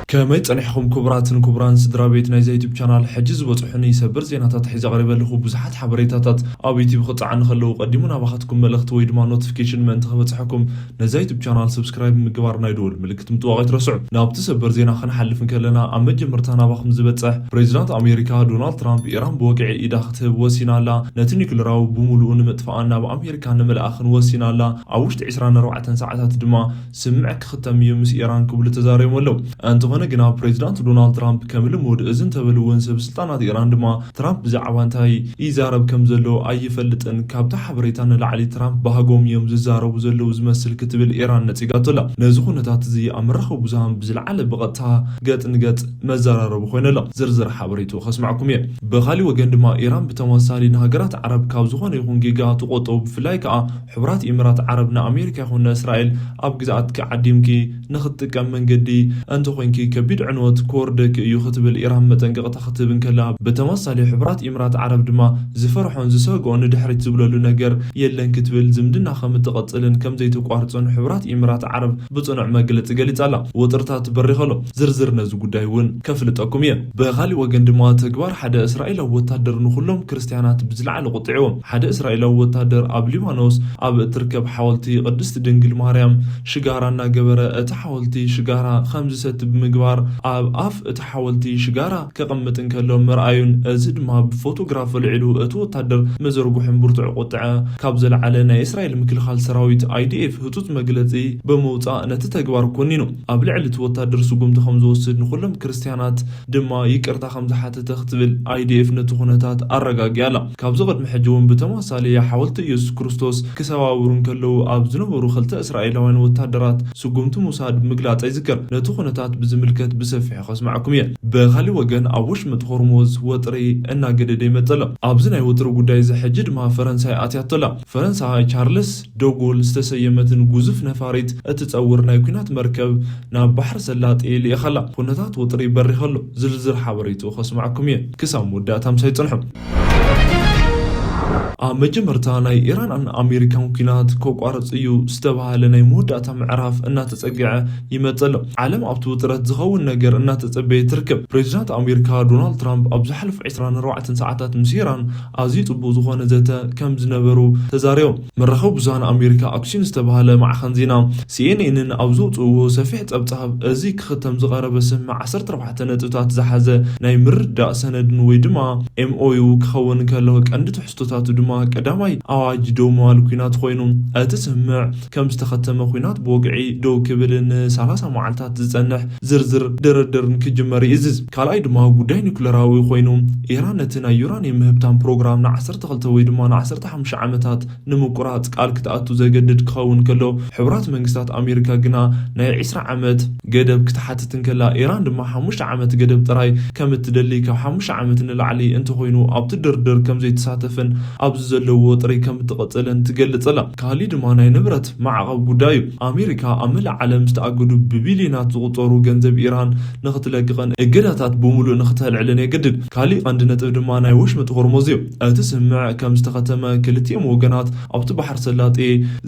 ከመይ ጸኒሕኹም ክቡራትን ክቡራን ስድራ ቤት ናይዛ ዩቱብ ቻናል? ሕጂ ዝበጽሑኒ ሰበር ዜናታት ሒዘ ቀሪበ ኣለኹ። ብዙሓት ሓበሬታታት ኣብ ዩቱብ ክጸዓኒ ከለዉ ቀዲሙ ናባኻትኩም መልእኽቲ ወይ ድማ ኖቲፊኬሽን ምእንቲ ክበጽሐኩም ነዛ ዩቱብ ቻናል ሰብስክራይብ ምግባር ናይ ደወል ምልክት ምጥዋቕ ኣይትረስዑ። ናብቲ ሰበር ዜና ክንሓልፍ እንከለና ኣብ መጀመርታ ናባኹም ዝበጽሕ ፕሬዚዳንት ኣሜሪካ ዶናልድ ትራምፕ ኢራን ብወግዒ ኢዳ ክትህብ ወሲና ኣላ። ነቲ ኒኩለራዊ ብምሉኡ ንምጥፋኣን ናብ ኣሜሪካ ንምልኣኽን ወሲና ኣላ። ኣብ ውሽጢ ዕስራን ኣርባዕተን ሰዓታት ድማ ስምምዕ ክኽተም እዩ ምስ ኢራን ክብሉ ተዛሪቦም ኣለዉ። እንተኾነ ግና ፕሬዚዳንት ዶናልድ ትራምፕ ከም ልሙድ እዚ እንተበሉ እውን ሰብ ስልጣናት ኢራን ድማ ትራምፕ ብዛዕባ እንታይ ይዛረብ ከም ዘሎ ኣይፈልጥን። ካብቲ ሓበሬታ ንላዕሊ ትራምፕ ባህጎም እዮም ዝዛረቡ ዘለዉ ዝመስል ክትብል ኢራን ነጺጋቶ ኣላ። ነዚ ኩነታት እዚ ኣብ መራኸቢ ብዙሃን ብዝለዓለ ብቐጥታ ገጽ ንገጽ መዘራረቢ ኮይነ ኣሎ። ዝርዝር ሓበሬትኡ ከስማዕኩም እየ። ብኻሊእ ወገን ድማ ኢራን ብተመሳሳሊ ንሃገራት ዓረብ ካብ ዝኾነ ይኹን ጌጋ ትቆጠቡ፣ ብፍላይ ከኣ ሕቡራት ኢምራት ዓረብ ንኣሜሪካ ይኹን ንእስራኤል ኣብ ግዝኣትኪ ዓዲምኪ ንኽትጥቀም መንገዲ እንተኾይንኪ ከቢድ ዕንወት ክወርደኪ እዩ ክትብል ኢራን መጠንቀቕታ ክትህብ እንከላ፣ ብተመሳሳሊ ሕቡራት ኢምራት ዓረብ ድማ ዝፈርሖን ዝሰግኦ ንድሕሪት ዝብለሉ ነገር የለን ክትብል ዝምድና ከም እትቐጽልን ከም ዘይተቋርጾን ሕቡራት ኢምራት ዓረብ ብጽኑዕ መግለጺ ገሊጻ ኣላ። ወጥርታት በሪኸ ኣሎ። ዝርዝር ነዚ ጉዳይ እውን ከፍልጠኩም እየ። ብኻሊእ ወገን ድማ ተግባር ሓደ እስራኤላዊ ወታደር ንኹሎም ክርስትያናት ብዝለዓለ ቁጥዕዎም። ሓደ እስራኤላዊ ወታደር ኣብ ሊባኖስ ኣብ እትርከብ ሓወልቲ ቅድስት ድንግል ማርያም ሽጋራ እናገበረ እቲ ሓወልቲ ሽጋራ ከም ዝሰቲ ብምግባር ኣብ ኣፍ እቲ ሓወልቲ ሽጋራ ከቐምጥ እንከሎ ምርኣዩን እዚ ድማ ብፎቶግራፍ ኣልዒሉ እቲ ወታደር መዘርጉሑን ብርቱዕ ቁጥዐ ካብ ዘልዓለ ናይ እስራኤል ምክልኻል ሰራዊት ኣይዲኤፍ ህጹጽ መግለጺ ብምውጻእ ነቲ ተግባር ኮኒኑ። ኣብ ልዕሊ እቲ ወታደር ስጉምቲ ከም ዝወስድ ንኹሎም ክርስትያናት ድማ ይቅርታ ከም ዝሓተተ ክትብል ኣይዲኤፍ ነቲ ኩነታት ኣረጋጊኣ ኣላ። ካብዚ ቅድሚ ሕጂ እውን ብተመሳሳሊ ሓወልቲ ኢየሱስ ክርስቶስ ክሰባብሩ እንከለዉ ኣብ ዝነበሩ ክልተ እስራኤላውያን ወታደራት ስጉምቲ ምውሳድ ምግላጽ ኣይዝከር። ነቲ ኩነታት ብዝምልከት ብሰፊሑ ከስማዕኩም እየ። ብኻሊእ ወገን ኣብ ወሽመጥ ሆርሙዝ ወጥሪ እናገደደ ይመጽእ ኣሎ። ኣብዚ ናይ ወጥሪ ጉዳይ እዚ ሕጂ ድማ ፈረንሳይ ኣትያቶ ኣላ። ፈረንሳይ ቻርልስ ደጎል ዝተሰየመትን ግዙፍ ነፋሪት እትጸውር ናይ ኲናት መርከብ ናብ ባሕሪ ሰላጤ ልኢኻ ኣላ። ኩነታት ወጥሪ በሪኸ ኣሎ። ዝርዝር ሓበሬትኡ ከስማዕኩም እየ። ክሳብ መወዳእታ ምሳይ ጽንሑ። ኣብ መጀመርታ ናይ ኢራንን ኣሜሪካን ኲናት ከቋርጽ እዩ ዝተባህለ ናይ መወዳእታ ምዕራፍ እናተጸግዐ ይመጽእ ኣሎ። ዓለም ኣብቲ ውጥረት ዝኸውን ነገር እናተጸበየ ትርከብ። ፕሬዚዳንት ኣሜሪካ ዶናልድ ትራምፕ ኣብ ዝሓለፉ ዕስራን ኣርባዕተን ሰዓታት ምስ ኢራን ኣዝዩ ጽቡቕ ዝኾነ ዘተ ከም ዝነበሩ ተዛሪቦም። መራኸቢ ብዙሃን ኣሜሪካ ኣክሲን ዝተባህለ ማዕኸን ዜና ሲኤንኤንን ኣብ ዘውጽእዎ ሰፊሕ ጸብጻብ፣ እዚ ክኽተም ዝቐረበ ስምምዕ ዓሰርተ ኣርባዕተ ነጥብታት ዝሓዘ ናይ ምርድዳእ ሰነድን ወይ ድማ ኤምኦዩ ክኸውን ከሎ፣ ቀንዲ ትሕዝቶታቱ ድማ ቀዳማይ ኣዋጅ ደው ምባል ኲናት ኮይኑ፣ እቲ ስምምዕ ከም ዝተኸተመ፣ ኲናት ብወግዒ ደው ክብል ንሰላሳ መዓልታት ዝጸንሕ ዝርዝር ድርድርን ክጅመር ይእዝዝ። ካልኣይ ድማ ጉዳይ ኒኩለራዊ ኮይኑ፣ ኢራን ነቲ ናይ ዩራኒየም ምህብታም ፕሮግራም ንዓሰርተ ክልተ ወይ ድማ ንዓሰርተ ሓሙሽተ ዓመታት ንምቁራጽ ቃል ክትኣቱ ዘገድድ ክኸውን ከሎ፣ ሕቡራት መንግስታት ኣሜሪካ ግና ናይ ዕስራ ዓመት ገደብ ክትሓትት እንከላ፣ ኢራን ድማ ሓሙሽተ ዓመት ገደብ ጥራይ ከም እትደሊ፣ ካብ ሓሙሽተ ዓመት ንላዕሊ እንተኾይኑ ኣብቲ ድርድር ከም ዘይትሳተፍን ኣብዚ ዘለዎ ወጥሪ ከም እትቕጽልን ትገልጽ ኣላ። ካሊእ ድማ ናይ ንብረት ማዕቐብ ጉዳይ እዩ። ኣሜሪካ ኣብ መላእ ዓለም ዝተኣገዱ ብቢልዮናት ዝቑጸሩ ገንዘብ ኢራን ንኽትለቅቕን እገዳታት ብምሉእ ንኽተልዕልን የገድድ። ካሊእ ቀንዲ ነጥቢ ድማ ናይ ወሽመጥ ሆርሙዝ እዩ። እቲ ስምምዕ ከም ዝተኸተመ፣ ክልቲኦም ወገናት ኣብቲ ባሕሪ ሰላጤ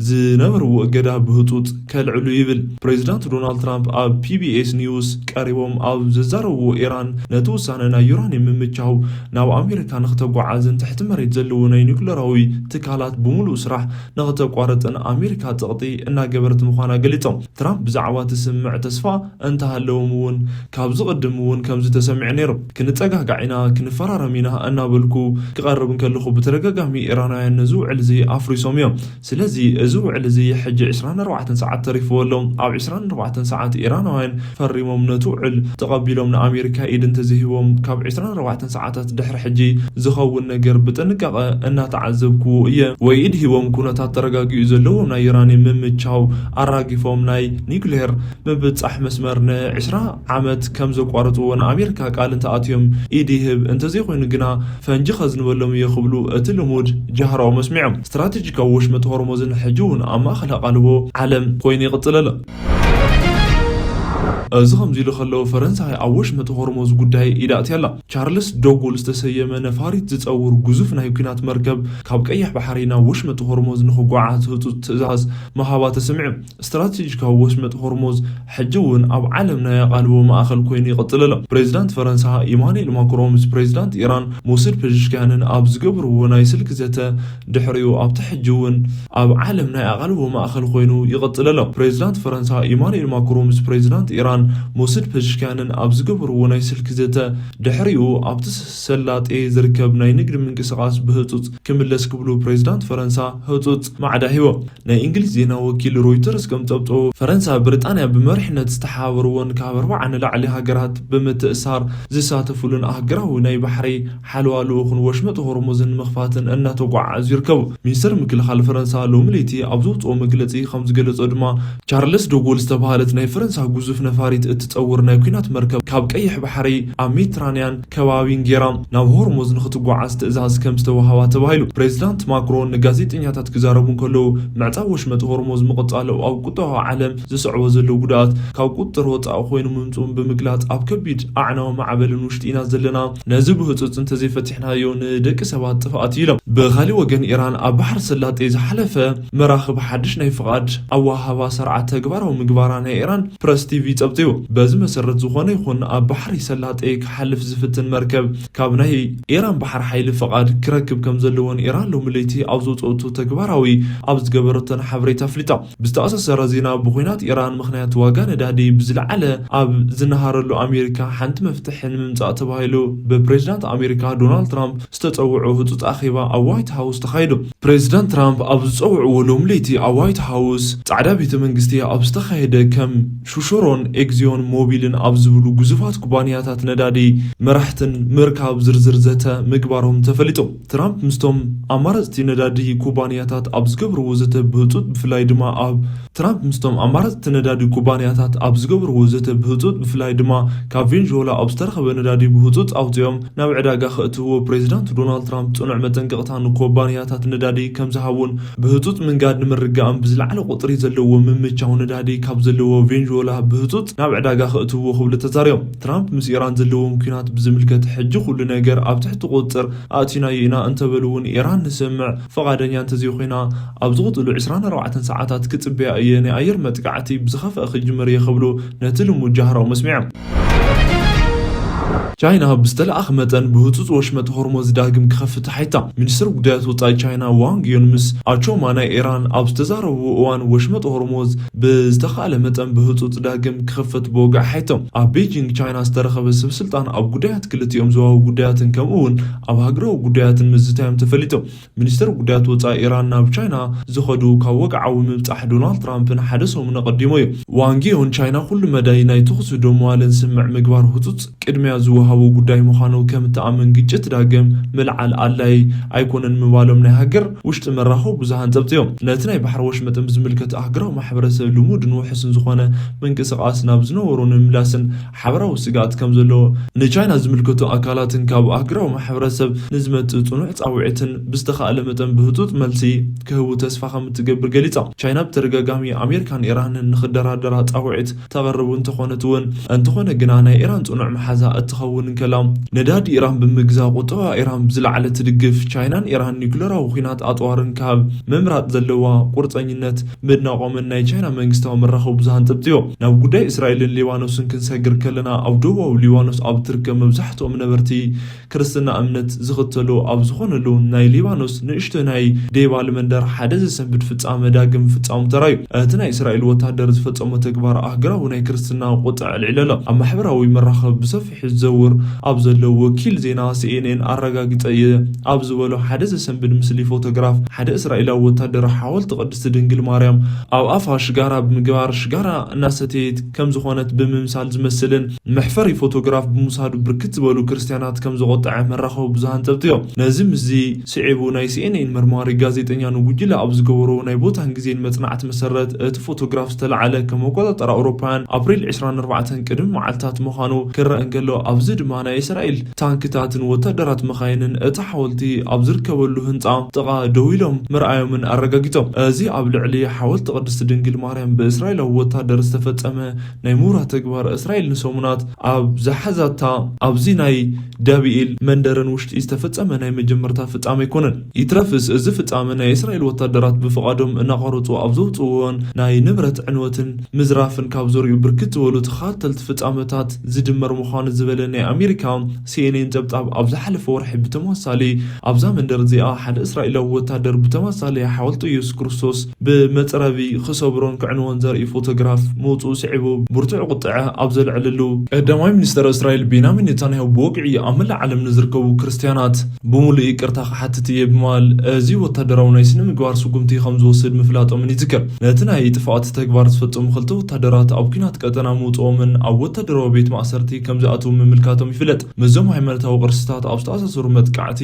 ዝነበርዎ እገዳ ብህጹጽ ከልዕሉ ይብል። ፕሬዚዳንት ዶናልድ ትራምፕ ኣብ ፒቢኤስ ኒውስ ቀሪቦም ኣብ ዘዛረብዎ፣ ኢራን ነቲ ውሳነ ናይ ዩራኒየም ምምቻው ናብ ኣሜሪካ ንኽተጓዓዝን ትሕቲ መሬት ዘለዉ ናይ ኒኩለራዊ ትካላት ብምሉእ ስራሕ ንኽተቋርጽን ኣሜሪካ ጸቕጢ እናገበረት ምዃና ገሊጾም። ትራምፕ ብዛዕባ እቲ ስምምዕ ተስፋ እንተሃለዎም እውን፣ ካብዚ ቅድም እውን ከምዚ ተሰሚዑ ነይሩ። ክንጸጋጋዕ ኢና፣ ክንፈራረም ኢና እናበልኩ ክቐርብ እንከለኹ፣ ብተደጋጋሚ ኢራናውያን ነዚ ውዕል እዚ ኣፍሪሶም እዮም። ስለዚ እዚ ውዕል እዚ ሕጂ ዕስራን ኣርባዕተን ሰዓት ተሪፍዎ ኣሎ። ኣብ ዕስራን ኣርባዕተን ሰዓት ኢራናውያን ፈሪሞም ነቲ ውዕል ተቐቢሎም ንኣሜሪካ ኢድ እንተዘይሂቦም፣ ካብ ዕስራን ኣርባዕተን ሰዓታት ድሕሪ ሕጂ ዝኸውን ነገር ብጥንቃቐ እናተዓዘብኩ እየ። ወይ ኢድ ሂቦም ኩነታት ተረጋጊኡ ዘለዎም ናይ ዩራኒየም ምምቻው ኣራጊፎም ናይ ኒውክሌር ምብጻሕ መስመር ንዕስራ ዓመት ከም ዘቋርጽዎ ንኣሜሪካ ቃል እንተኣትዮም ኢድ ይህብ፣ እንተዘይኮይኑ ግና ፈንጂ ከዝንበሎም እየ ክብሉ እቲ ልሙድ ጃህራኦም ኣስሚዖም። ስትራቴጂካዊ ወሽመጥ ሆርሙዝን ሕጂ እውን ኣብ ማእከል ኣቓልቦ ዓለም ኮይኑ ይቕጽል ኣሎ። እዚ ከምዚ ኢሉ ከሎ፣ ፈረንሳይ ኣብ ወሽመጥ ሆርሞዝ ጉዳይ ኢዳ ኣትያ ኣላ። ቻርልስ ዶጎል ዝተሰየመ ነፋሪት ዝጸውር ግዙፍ ናይ ኲናት መርከብ ካብ ቀይሕ ባሕሪ ናብ ወሽመጥ ሆርሞዝ ንኽጓዓዝ ህጹጽ ትእዛዝ ምሃባ ተሰሚዑ። ስትራቴጂካዊ ወሽመጥ ሆርሞዝ ሕጂ እውን ኣብ ዓለም ናይ ኣቓልቦ ማእኸል ኮይኑ ይቕጽል ኣሎ። ፕሬዚዳንት ፈረንሳ ኢማኑኤል ማክሮን ምስ ፕሬዚዳንት ኢራን ሞሱድ ፐዚሽኪያንን ኣብ ዝገብርዎ ናይ ስልኪ ዘተ ድሕሪኡ ኣብቲ ሕጂ እውን ኣብ ዓለም ናይ ኣቓልቦ ማእኸል ኮይኑ ይቕጽል ኣሎ። ፕሬዚዳንት ፈረንሳ ኢማኑኤል ማክሮን ምስ ፕሬዚዳንት ኢራን ሞሱድ ፐዚሽኪያንን ኣብ ዝገብርዎ ናይ ስልኪ ዘተ ድሕሪኡ ኣብቲ ሰላጤ ዝርከብ ናይ ንግዲ ምንቅስቓስ ብህጹጽ ክምለስ ክብሉ ፕሬዚዳንት ፈረንሳ ህጹጽ ማዕዳ ሂቦም። ናይ እንግሊዝ ዜና ወኪል ሮይተርስ ከም ጸብጸቡ፣ ፈረንሳ ብሪጣንያ ብመሪሕነት ዝተሓባበርዎን ካብ ኣርባዓ ንላዕሊ ሃገራት ብምትእሳር ዝሳተፉሉን ኣህግራዊ ናይ ባሕሪ ሓለዋ ልኡኽን ወሽመጥ ሆርሙዝን ንምኽፋትን እናተጓዓዙ ይርከቡ። ሚኒስተር ምክልኻል ፈረንሳ ሎሚ ለይቲ ኣብ ዘውጽኦ መግለጺ ከም ዝገለጾ ድማ፣ ቻርልስ ዶጎል ዝተባህለት ናይ ፈረንሳ ግዙፍ ነፋሪት እትጸውር ናይ ኲናት መርከብ ካብ ቀይሕ ባሕሪ ኣብ ሜዲትራንያን ከባቢን ጌራ ናብ ሆርሙዝ ንኽትጓዓዝ ትእዛዝ ከም ዝተዋህባ ተባሂሉ። ፕሬዚዳንት ማክሮን ንጋዜጠኛታት ክዛረቡ እንከለዉ፣ ምዕጻው ወሽመጥ ሆርሙዝ ምቕጻሉ ኣብ ቁጠባዊ ዓለም ዘስዕቦ ዘሎ ጉድኣት ካብ ቁጽጥር ወጻኢ ኮይኑ ምምጽኡን ብምግላጽ፣ ኣብ ከቢድ ኣዕናዊ ማዕበልን ውሽጢ ኢና ዘለና፣ ነዚ ብህጹጽ እንተዘይፈቲሕናዮ ንደቂ ሰባት ጥፍኣት እዩ ኢሎም። ብኻሊእ ወገን፣ ኢራን ኣብ ባሕሪ ሰላጤ ዝሓለፈ መራኽብ ሓድሽ ናይ ፍቓድ ኣወሃሃባ ስርዓት ተግባራዊ ምግባራ ናይ ኢራን ፕረስ ቲቪ ጸብጺቡ። በዚ መሰረት፣ ዝኾነ ይኹን ኣብ ባሕሪ ሰላጤ ክሓልፍ ዝፍትን መርከብ ካብ ናይ ኢራን ባሕሪ ሓይሊ ፍቓድ ክረክብ ከም ዘለዎን ኢራን ሎሚ ለይቲ ኣብ ዘውጽኦቶ ተግባራዊ ኣብ ዝገበረቶን ሓበሬታ ኣፍሊጣ። ብዝተኣሳሰረ ዜና፣ ብኹናት ኢራን ምኽንያት ዋጋ ነዳዲ ብዝለዓለ ኣብ ዝነሃረሉ ኣሜሪካ ሓንቲ መፍትሒ ንምምጻእ ተባሂሉ ብፕሬዚዳንት ኣሜሪካ ዶናልድ ትራምፕ ዝተጸውዑ ህጹጽ ኣኼባ ኣብ ዋይት ሃውስ ተኻይዱ። ፕሬዚዳንት ትራምፕ ኣብ ዝጸውዕዎ ሎሚ ለይቲ ኣብ ዋይት ሃውስ ጻዕዳ ቤተ መንግስቲ ኣብ ዝተኻየደ ከም ሹሹሮን ኤግዚዮን ሞቢልን ኣብ ዝብሉ ግዙፋት ኩባንያታት ነዳዲ መራሕትን ምርካብ ዝርዝር ዘተ ምግባሮም ተፈሊጡ። ትራምፕ ምስቶም ኣማረጽቲ ነዳዲ ኩባንያታት ኣብ ዝገብርዎ ዘተ ብህጹጽ ብፍላይ ድማ ኣብ ትራምፕ ምስቶም ኣማረጽቲ ነዳዲ ኩባንያታት ኣብ ዝገብርዎ ዘተ ብህጹጽ ብፍላይ ድማ ካብ ቬንዙዌላ ኣብ ዝተረኸበ ነዳዲ ብህጹጽ ኣውጺኦም ናብ ዕዳጋ ከእትውዎ ፕሬዚዳንት ዶናልድ ትራምፕ ጽኑዕ መጠንቀቕታ ንኩባንያታት ነዳዲ ከም ዝሃቡን ብህጹጽ ምንጋድ ንምርግጋእን ብዝለዓለ ቁጽሪ ዘለዎ ምምቻው ነዳዲ ካብ ዘለዎ ቬንዙዌላ ብህጹጽ ናብ ዕዳጋ ከእትውዎ ክብሉ ተዛሪቦም። ትራምፕ ምስ ኢራን ዘለዎም ኲናት ብዝምልከት ሕጂ ኩሉ ነገር ኣብ ትሕቲ ቁጽጥር ኣእቲናዮ ኢና እንተበሉ እውን ኢራን ንስምምዕ ፍቓደኛ እንተዘይኮይና ኣብ ዝቕጽሉ ዕስራን ኣርባዕተን ሰዓታት ክጽበያ እየ፣ ናይ ኣየር መጥቃዕቲ ብዝኸፍአ ክጅምር እየ ክብሉ ነቲ ልሙድ ጃህራኦም ኣስሚዖም። ቻይና ብዝተለኣኸ መጠን ብህጹጽ ወሽመጥ ሆርሙዝ ዳግም ክኸፍት ሓይታ። ሚኒስትር ጉዳያት ወጻኢ ቻይና ዋንግ ዩን ምስ ኣቾማ ናይ ኢራን ኣብ ዝተዛረብዎ እዋን ወሽመጥ ሆርሙዝ ብዝተኻእለ መጠን ብህጹጽ ዳግም ክኸፍት ብወግዒ ሓይቶም። ኣብ ቤጂንግ ቻይና ዝተረኸበ ሰብ ስልጣን ኣብ ጉዳያት ክልቲኦም ዞባዊ ጉዳያትን ከምኡ እውን ኣብ ሃገራዊ ጉዳያትን ምዝታዮም ተፈሊጡ። ሚኒስትር ጉዳያት ወጻኢ ኢራን ናብ ቻይና ዝኸዱ ካብ ወግዓዊ ምብጻሕ ዶናልድ ትራምፕን ሓደ ሰሙን ኣቐዲሙ እዩ። ዋንግ ዩን ቻይና ኩሉ መዳይ ናይ ተኹሲ ደው ምባልን ስምምዕ ምግባር ህጹጽ ቅድሚያ ዝወሃቦ ጉዳይ ምዃኑ ከም እትኣምን፣ ግጭት ዳግም ምልዓል ኣድላዪ ኣይኮነን ምባሎም ናይ ሃገር ውሽጢ መራኸቢ ብዙሃን ጸብጺቦም። ነቲ ናይ ባሕሪ ወሽመጥን ብዝምልከት ኣህጉራዊ ማሕበረሰብ ልሙድን ውሑስን ዝኾነ ምንቅስቓስ ናብ ዝነበሮ ንምምላስን ሓበራዊ ስግኣት ከም ዘሎ ንቻይና ዝምልከቱ ኣካላትን ካብ ኣህጉራዊ ማሕበረሰብ ንዝመጽእ ጽኑዕ ጻውዒትን ብዝተኻእለ መጠን ብህጹጽ መልሲ ክህቡ ተስፋ ከም እትገብር ገሊጻ። ቻይና ብተደጋጋሚ ኣሜሪካን ኢራንን ንኽደራደራ ጻውዒት ተቕርብ እንተኾነት እውን፣ እንተኾነ ግና ናይ ኢራን ጽኑዕ መሓዛ እትኸውን እንከላ፣ ነዳዲ ኢራን ብምግዛእ ቁጠባ ኢራን ብዝለዓለ ትድግፍ፣ ቻይናን ኢራን ኒኩለራዊ ኲናት ኣጽዋርን ካብ ምምራጽ ዘለዋ ቁርጸኝነት ምድናቖምን ናይ ቻይና መንግስታዊ መራኸቢ ብዙሃን ጸብጺቦም። ናብ ጉዳይ እስራኤልን ሊባኖስን ክንሰግር ከለና፣ ኣብ ደቡባዊ ሊባኖስ ኣብ ትርከብ መብዛሕትኦም ነበርቲ ክርስትና እምነት ዝኽተሉ ኣብ ዝኾነሉ ናይ ሊባኖስ ንእሽቶ ናይ ዴባል መንደር ሓደ ዘሰንብድ ፍጻመ ዳግም ፍጻሙ ተራዩ። እቲ ናይ እስራኤል ወታደር ዝፈጸሞ ተግባር ኣህግራዊ ናይ ክርስትና ቁጥዕ ኣልዒሉ ኣሎ። ኣብ ማሕበራዊ መራኸቢ ብሰፊሑ ዝዘውር ኣብ ዘሎ ወኪል ዜና ሲ ኤን ኤን ኣረጋጊጸ እየ ኣብ ዝበሎ ሓደ ዘሰንብድ ምስሊ ፎቶግራፍ ሓደ እስራኤላዊ ወታደር ሓወልቲ ቅድስቲ ድንግል ማርያም ኣብ ኣፋ ሽጋራ ብምግባር ሽጋራ እናሰተየት ከም ዝኾነት ብምምሳል ዝመስልን መሕፈሪ ፎቶግራፍ ብምውሳዱ ብርክት ዝበሉ ክርስትያናት ከም ዘቖጠዐ መራኸቢ ብዙሃን ጸብጺቦም። ነዚ ምስዚ ስዒቡ ናይ ሲ ኤን ኤን መርማሪ ጋዜጠኛ ንጉጅለ ኣብ ዝገበሮ ናይ ቦታን ግዜን መጽናዕቲ መሰረት እቲ ፎቶግራፍ ዝተላዕለ ከም ኣቆጻጽራ ኣውሮፓውያን ኣፕሪል ዕስራን ኣርባዕተን ቅድሚ መዓልታት ምዃኑ ክረአ እንከሎ ኣብዚ ድማ ናይ እስራኤል ታንክታትን ወታደራት መኻይንን እቲ ሓወልቲ ኣብ ዝርከበሉ ህንፃ ጥቓ ደው ኢሎም ምርኣዮምን ኣረጋጊጾም። እዚ ኣብ ልዕሊ ሓወልቲ ቅድስቲ ድንግል ማርያም ብእስራኤላዊ ወታደር ዝተፈጸመ ናይ ምውራት ተግባር እስራኤል ንሰሙናት ኣብ ዝሓዛታ ኣብዚ ናይ ዳብኤል መንደርን ውሽጢ ዝተፈጸመ ናይ መጀመርታ ፍጻመ ኣይኮነን። ይትረፍስ እዚ ፍጻመ ናይ እስራኤል ወታደራት ብፍቓዶም እናቐረጹ ኣብ ዘውጽእዎን ናይ ንብረት ዕንወትን ምዝራፍን ካብ ዘርእዩ ብርክት ዝበሉ ተኸታተልቲ ፍጻመታት ዝድመር ምዃኑ ዝበለ ናይ ኣሜሪካ ሲኤንኤን ጸብጻብ፣ ኣብ ዝሓለፈ ወርሒ ብተመሳሳሊ ኣብዛ መንደር እዚኣ ሓደ እስራኤላዊ ወታደር ብተመሳሳሊ ሓወልቲ ኢየሱስ ክርስቶስ ብመጽረቢ ክሰብሮን ክዕንዎን ዘርኢ ፎቶግራፍ ምውጽኡ ስዒቡ ብርቱዕ ቁጥዐ ኣብ ዘልዕልሉ፣ ቀዳማይ ሚኒስተር እስራኤል ቤንያሚን ኔታንያሁ ብወግዒ ኣብ መላእ ዓለም ንዝርከቡ ክርስትያናት ብምሉእ ይቅርታ ክሓትት እየ ብምባል እዚ ወታደራዊ ናይ ስነ ምግባር ስጉምቲ ከም ዝወስድ ምፍላጦምን ይዝከር። ነቲ ናይ ጥፍኣት ተግባር ዝፈጸሙ ክልተ ወታደራት ኣብ ኲናት ቀጠና ምውጽኦምን ኣብ ወታደራዊ ቤት ማእሰርቲ ከም ዝኣትዉ ምምልካቶም ይፍለጥ። ምስዞም ሃይማኖታዊ ቅርስታት ኣብ ዝተኣሳሰሩ መጥቃዕቲ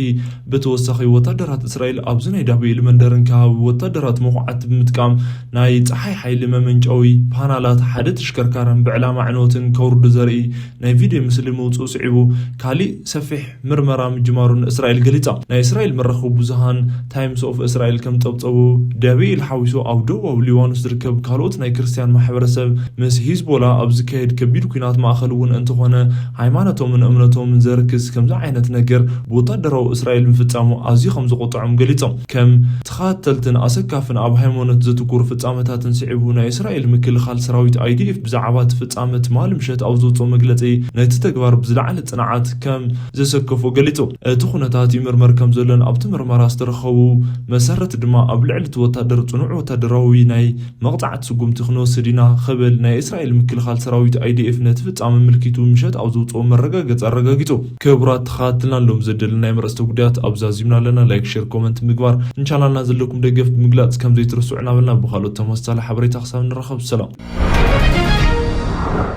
ብተወሳኺ ወታደራት እስራኤል ኣብዚ ናይ ዳብኤል መንደርን ከባቢ ወታደራት መኹዓት ብምጥቃም ናይ ጸሓይ ሓይሊ መመንጨዊ ፓናላት ሓደ ተሽከርካርን ብዕላማ ዕንወትን ከውርዱ ዘርኢ ናይ ቪድዮ ምስሊ ምውጽኡ ስዒቡ ካሊእ ሰፊሕ ምርመራ ምጅማሩን እስራኤል ገሊጻ። ናይ እስራኤል መራኸቢ ብዙሃን ታይምስ ኦፍ እስራኤል ከም ጸብጸቡ፣ ዳብኤል ሓዊሱ ኣብ ደቡባዊ ሊባኖስ ዝርከብ ካልኦት ናይ ክርስትያን ማሕበረሰብ ምስ ሂዝቦላ ኣብ ዝካየድ ከቢድ ኲናት ማእኸል እውን እንተኾነ ሃይማኖቶምን እምነቶምን ዘርክስ ከምዚ ዓይነት ነገር ብወታደራዊ እስራኤል ምፍጻሙ ኣዝዩ ከም ዝቆጥዖም ገሊጾም። ከም ተኸታተልትን ኣሰካፍን ኣብ ሃይማኖት ዘትኩር ፍጻመታትን ስዒቡ ናይ እስራኤል ምክልኻል ሰራዊት ኣይዲኤፍ ብዛዕባ እቲ ፍጻመ ትማሊ ምሸት ኣብ ዘውጽኦ መግለጺ ነቲ ተግባር ብዝለዓለ ጽንዓት ከም ዘሰከፎ ገሊጹ። እቲ ኩነታት ይምርመር ከም ዘሎን ኣብቲ ምርመራ ዝተረኸቡ መሰረት ድማ ኣብ ልዕሊ እቲ ወታደር ጽኑዕ ወታደራዊ ናይ መቕጻዕቲ ስጉምቲ ክንወስድ ኢና ክብል ናይ እስራኤል ምክልኻል ሰራዊት ኣይዲኤፍ ነቲ ፍጻመ ምልኪቱ ምሸት ኣብ ዘውጽኦ መረጋገጺ ኣረጋጊጹ። ክቡራት ተኸታተልና ሎም ዘደለና ናይ መረስተ ጉዳያት ኣብ ዛዚምና ኣለና። ላይክ፣ ሼር፣ ኮመንት ምግባር ንቻናልና ዘለኩም ደገፍ ብምግላጽ ከም ዘይትርስዑ እናበልና ብኻልኦት ተመሳሳሊ ሓበሬታ ክሳብ ንራኸብ ሰላም።